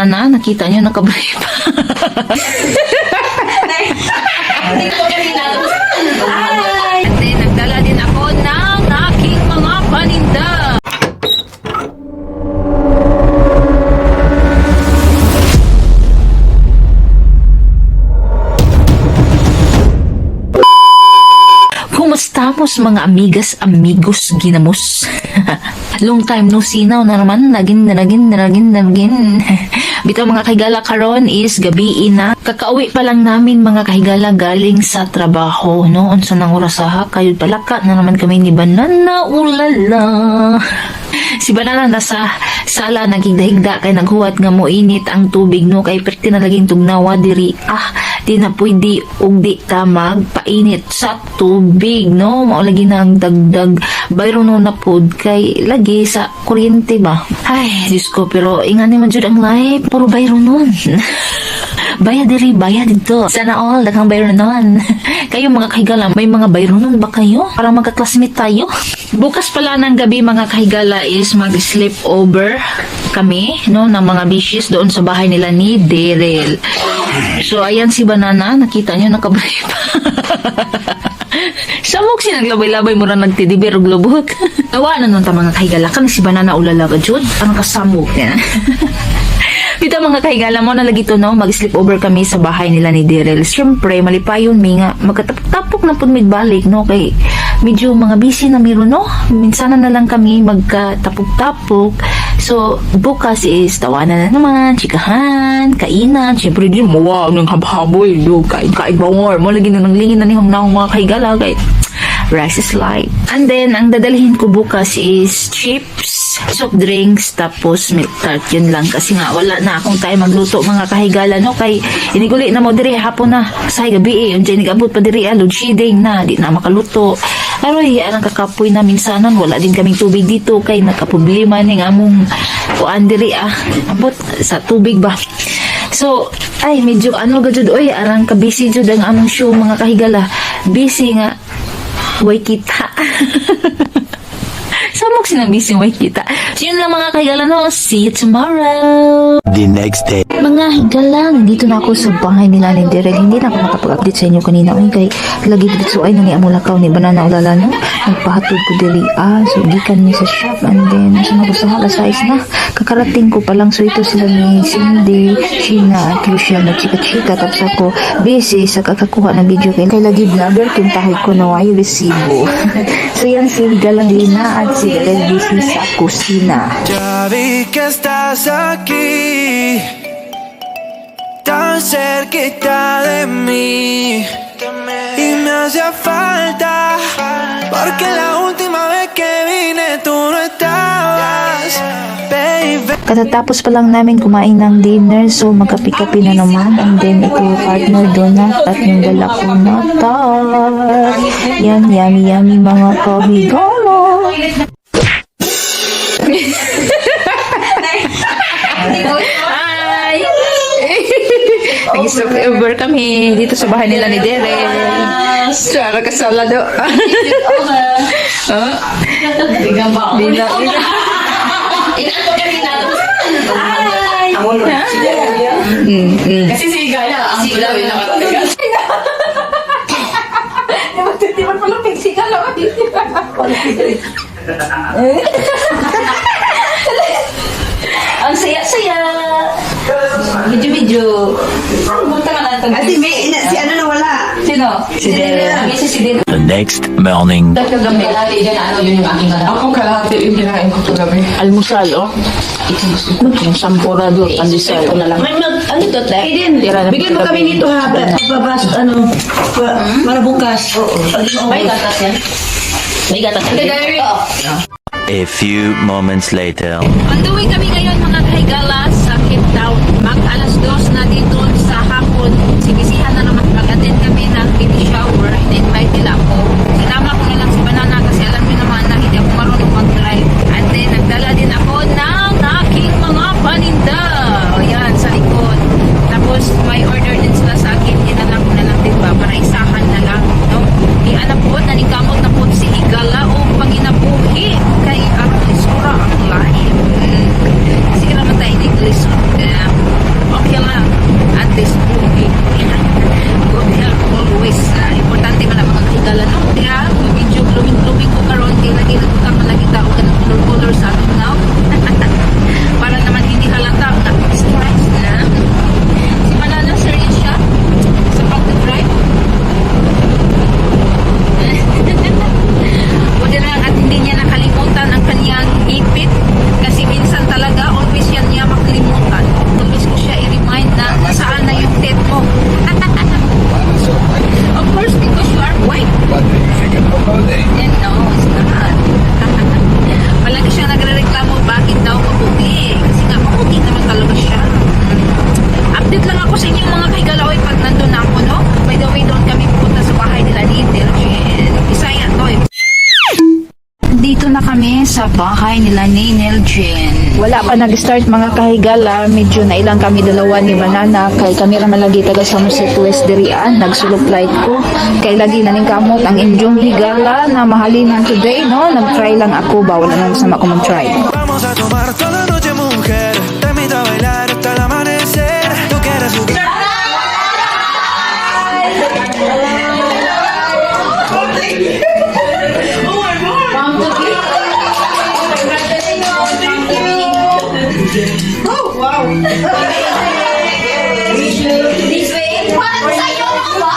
Banana, nakita niyo, nakabrief. And then, nagdala din ako ng aking mga paninda. Kumustamos, mga amigas, amigos, ginamos? Long time no see now na naman, nagin, nagin, nagin, nagin. Bitaw, mga kahigala, karon is gabi na. Kakauwi pa lang namin, mga kahigala, galing sa trabaho, no? Unsa nang oras ha? Kayo palaka na naman kami ni Banana, ulala. Si Banana nasa sala naghigda-higda kay naghuwat nga mo init ang tubig, no, kay perti na laging tugnawa diri, ah, di na pwede og di ta magpainit sa tubig, no? Mao lagi na ang dagdag bayro, no, na pod kay lagi sa kuryente ba. Ay, Diyos ko, pero ingani man jud ang life, puro bayro nun. Bayad diri, bayad dito. Sana all, daghang bayro nun. Kayo, mga kahigala, may mga bayro nun ba kayo? Para magka-classmate tayo. Bukas pala ng gabi, mga kahigala, is mag-sleep over kami, no, ng mga bishis doon sa bahay nila ni Daryl. So, ayan si Banana, nakita niyo, nakabrief. Samok si naglabay-labay mura nagtidibir og lubot. Tawa na nun ta, mga kahigala, kan si Banana ulala ka jud. Ang kasamok niya. Dito, mga kahigala, mo na lagi to, no, mag-sleep over kami sa bahay nila ni Daryl. Siyempre, malipayon mi nga magkatapok-tapok na pud migbalik, no, kay medyo mga busy na miro, no. Minsan na lang kami magkatapok-tapok. So, bukas is tawanan na naman, chikahan, kainan. Siyempre, di mo, wow, nang habhaboy, do, kain, kain, bawar. Mo lagi na nanglingin na niyong naong, mga kahigala, kay rice is life. And then, ang dadalhin ko bukas is chips, soft drinks, tapos milk tart. Yun lang. Kasi nga, wala na akong time magluto, mga kahigala, no? Kay, iniguli na mo diri, hapon na. Sa gabi eh. Yung nigabot pa diri, ah, load shedding na. Di na makaluto. Aroy, arang kakapoy na minsanan. Wala din kaming tubig dito. Kay, nakaproblema ning among kuan diri, ah. Abot sa tubig ba? So, ay, medyo ano ga jud, oy, arang ka-busy jud ang among show, mga kahigala. Busy nga, way kita. Samok sinang busy way kita. So, yun lang, mga kahigala, no. See you tomorrow! The next day. Mga higala, nandito na ako sa bahay nila ni Daryl. Hindi na ako nakapag-update sa inyo kanina. Uy, kay lagi dito ay nani amulakaw ni Banana ulala, no. Nagpahatod ko diri. Ah, so gikan mi sa shop and then sa mga sa alas 6 na. Kakarating ko pa lang, so ito sila ni Cindy, Sheena at Lucia na chika-chika. Tapos ako busy sa kakakuha ng video kay lagi vlogger kintahay ko na ay resibo. So yan si Galang Lina at si Daryl busy sa kusina. Ya vi que estás aquí, tan cerquita de mí. Y me hacía falta, porque la última vez que vine tú no estabas, baby. Katatapos pa lang namin kumain ng dinner, so magkape-kape na naman. And then, ito yung partner donut at yung dala ko na tart. Yan, yummy, yummy, mga kahigala. Hi! Nag-stop over kami dito sa bahay nila ni Derek. Sara kasalado. Oh. Di na, di na. Kasi si Gala, ang pula yung nakatagal. Ang saya-saya. Medyo-medyo. Punta ka na itong. Ate, may, ina, si ano na wala. Sino? Si Derek. Si Derek. The next morning. Kagabi. Kalahati dyan, ano yun yung aking kalahati. Ako kalahati yung kinain ko kagabi. Almusal, oh. Yung sampurado, pandesal. Ito na lang. May mag, ano to, te? Aiden, bigyan mo kami nito ha. Pabas, ano, pa, para bukas. Oo. May gatas yan? May gatas yan? A few moments later. On the way kami ngayon, mga kahigala, sa Cape Town. Mag 2:00 na dito sa hapon. Sibisihan na naman, mag-attend kami ng baby shower. In-invite nila ako. Sinama ko na lang si Banana kasi alam niyo naman na hindi ako marunong mag-drive. And then nagdala din ako ng aking mga paninda. O yan, sa likod. Tapos may order din sila sa akin. Dinala ko na lang din ba para isahan na lang. No? Di anak po, naningkamot na po si Higala o panginabuhi kay ang isura ang life. Sige naman tayo in English. bahay nila ni Neljen. Wala pa nag-start, mga kahigala, medyo nailang kami dalawa ni Banana kay kami ra man lagi taga Somerset West diri ah. Nagsulok flight ko. Kay lagi na ning kamot ang inyong higala na mahalinan today, no? Nag-try lang ako ba, wala nang sama ko mag-try. Vamos a tomar toda la noche, mujer. Te invito a bailar hasta el amanecer. Tú quieres jugar. Parang sa'yo ba?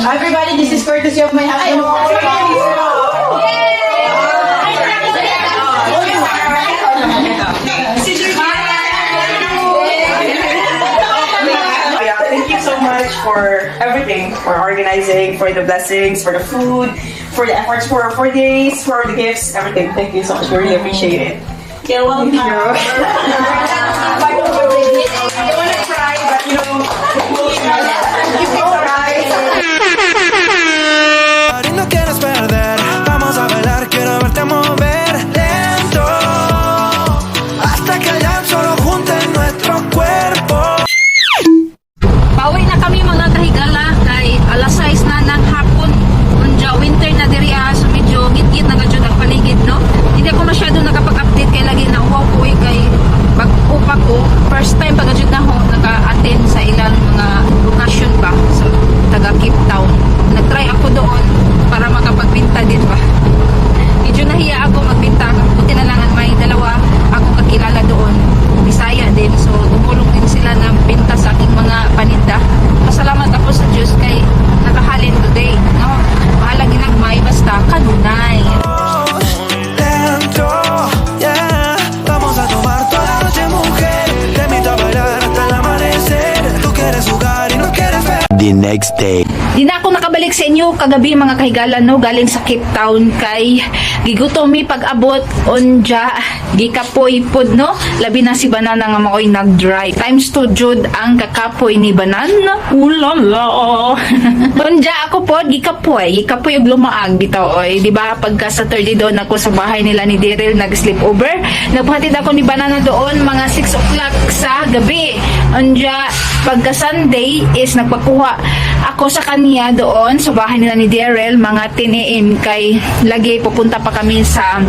Everybody, this is courtesy of my husband. Yeah, thank you so much for everything, for organizing, for the blessings, for the food, for the efforts for 4 days, for the gifts, everything. Thank you so much. We really appreciate it. You're welcome. I don't want to cry, but it's alright. Y no quieres perder. Vamos a bailar, quiero verte mover lento. Hasta que el solo junte nuestro cuerpo. Pauwi na kami, mga kahigala, kay alas 6 na ng hapon. Unja winter na diri ah, so medyo gitgit na gajud ang paligid, no. Hindi ako masyado nakapag-update kay lagi na uwaw ko eh, kay pag-upa ko. First time pag gajud na ho naka-attend sa ilang mga occasion ba sa taga Cape Town. Nag-try ako doon para makapagbinta din ba. Medyo nahiya ako magbinta. Buti na lang at may dalawa akong kakilala doon. Bisaya din. So, tumulong din sila ng binta sa aking mga paninda. Pasalamat ako sa Diyos kay nakahalin today. No? Bahala ginagmay, basta kanunay. Lento, yeah. Vamos a tomar toda la noche, mujer. Te invito a bailar hasta el amanecer. Tú quieres jugar y no quieres ver. The next day. Di na ako nakabalik sa inyo kagabi, mga kahigala, no, galing sa Cape Town kay gigutom mi pag-abot, unja gikapoy pod, no, labi na si Banana nga maoy nag-drive. Times 2 jud ang kakapoy ni Banana, ulala. Unja ako pod gikapoy, gikapoy og lumaag bitaw oy, di ba? Pagka Saturday doon ako sa bahay nila ni Daryl nag sleepover, nagpahatid ako ni Banana doon mga 6 o'clock sa gabi. Unja pagka Sunday is nagpakuha ako sa kanya doon sa bahay nila ni Daryl mga 10 a.m. kay lagi pupunta pa kami sa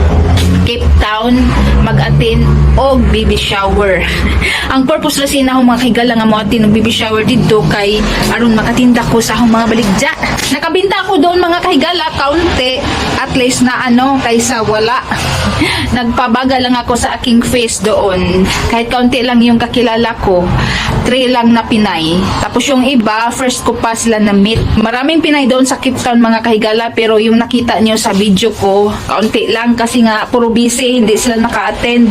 Cape Town mag-attend og baby shower. Ang purpose ra na akong mga higala nga mo attend og baby shower didto kay aron makatinda ko sa akong mga baligya. Nakabinta ako doon, mga kahigala, kaunti, at least na ano kaysa wala. Nagpabaga lang ako sa aking face doon. Kahit kaunti lang yung kakilala ko, three lang na Pinay. Tapos yung iba, first ko pa sila na meet. Maraming Pinay doon sa Cape Town, mga kahigala, pero yung nakita nyo sa video ko, kaunti lang kasi nga puro busy, hindi sila naka-attend.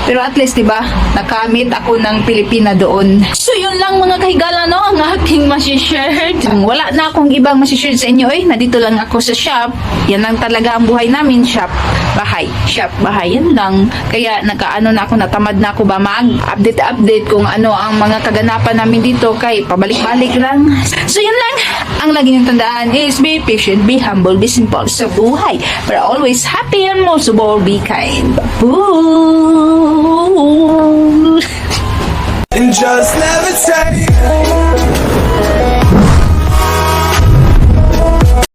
Pero at least, di ba, nakamit ako ng Pilipina doon. So, yun lang, mga kahigala, no, ang aking masishare. Wala na akong ibang masishare sa inyo, eh. Nandito lang ako sa shop. Yan lang talaga ang buhay namin, shop, bahay, shop, bahay. Yan lang. Kaya, nakaano na ako, natamad na ako ba mag-update-update kung ano ang mga kaganapan namin dito kay pabalik-balik lang. So, yun lang. Ang lagi niyong tandaan is be patient, be humble, be simple sa buhay. But always happy and most of all, be kind. Bye! And just let